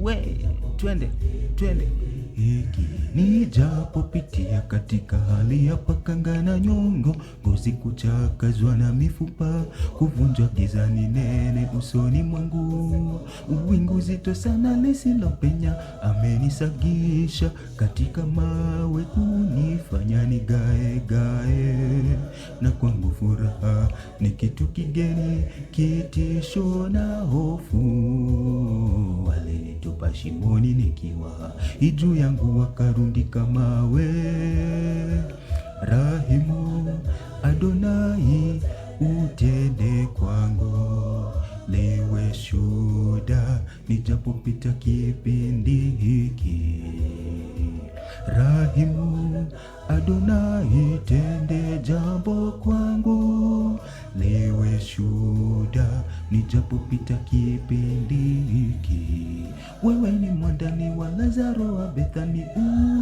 We, twende twende. Hiki nijapopitia katika hali ya pakanga na nyongo, ngozi kuchakazwa na mifupa kuvunjwa, gizani nene usoni mwangu, uwingu zito sana lisilopenya, amenisagisha katika mawe, kunifanya nigae gae, na kwangu furaha ni kitu kigeni, kitisho na hofu. Walinitupa shimoni nikiwa juu yangu wakarundika mawe. Rahimu Adonai, utende kwangu, liwe shuhuda nijapopita kipindi hiki. Rahimu Adonai, tende jambo kwangu, liwe shuhuda nijapopita kipindi hiki. Wewe ni mwandani wa Lazaro wa Bethani,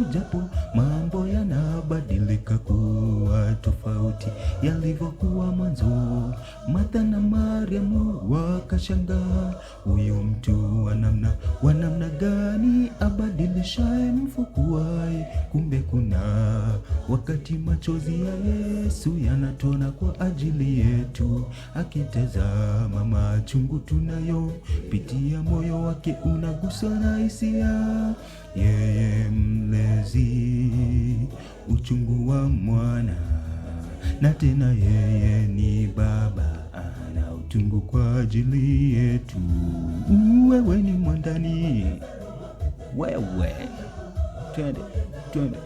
ujapo mambo yanabadilika kuwa tofauti yalivyokuwa mwanzo. Martha na Mariamu wakashangaa, huyu mtu wa namna gani abadilishaye mfu kuwa hai? Kumbe kuna wakati machozi ya Yesu yanatona kwa ajili yetu, akitazama machungu tunayopitia, moyo wake unaguswa na hisia. Yeye mlezi, uchungu wa mwana, na tena yeye ni baba, ana uchungu kwa ajili yetu. Wewe ni mwandani, Wewe, twende twende.